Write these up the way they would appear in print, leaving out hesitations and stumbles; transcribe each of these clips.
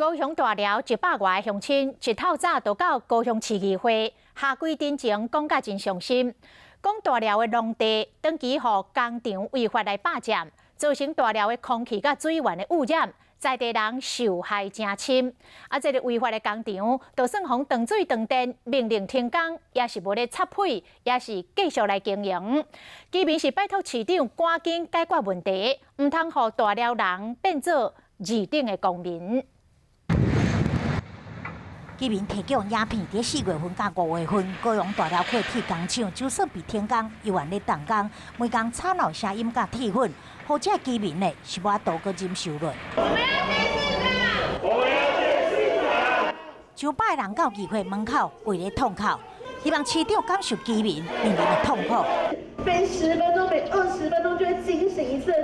高雄大寮100外鄉親一透早就到高雄市議會下跪陳情，講甲真傷心，講大寮的農地長期予工廠違法來霸佔，造成大寮的空氣佮水源的污染，在地人受害誠深。啊，這個違法的工廠，就算予斷水斷電，命令停工，也是無咧插水，也是繼續來經營。居民是拜託市長趕緊解決問題，毋通予大寮人變做二等的公民。居民提供影片，佇4月份佮5月份，高雄大寮區鐵工廠就算被停工，猶原咧動工，每工吵鬧聲音佮鐵粉，予這居民呢是無法度閣忍受落。我們要謝市長！我們要謝市長！上百人到議會門口跪咧痛哭，希望市長感受居民面臨的痛苦。每10分鐘、每20分鐘就會驚醒一次，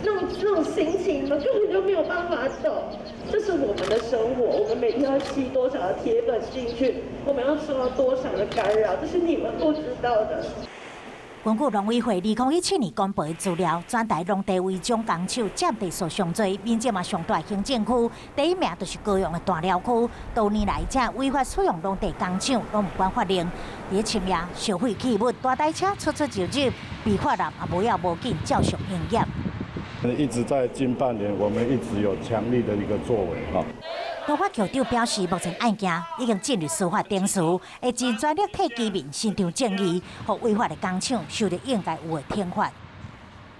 那種心情，你們根本就沒有辦法懂。這是我們的生活，我們每天要吸多少的鐵粉進去，我們要受到多少的干擾，這是你們不知道的。根據農委會2017年公布的資料，全台農地違章工廠佔地數上濟，面積嘛上大行政區，第一名就是高雄的大寮區。多年來，這違法使用農地工廠攏毋管法令，佇深夜燒廢棄物，大台車出出入入，被罰人也無要無緊，照常營業。一直在近半年，我們一直有強力的一個作為哈。都發局長表示，目前案件已經進入司法程序，會盡全力替居民伸張正義，予違法的工廠受到應該有的懲罰。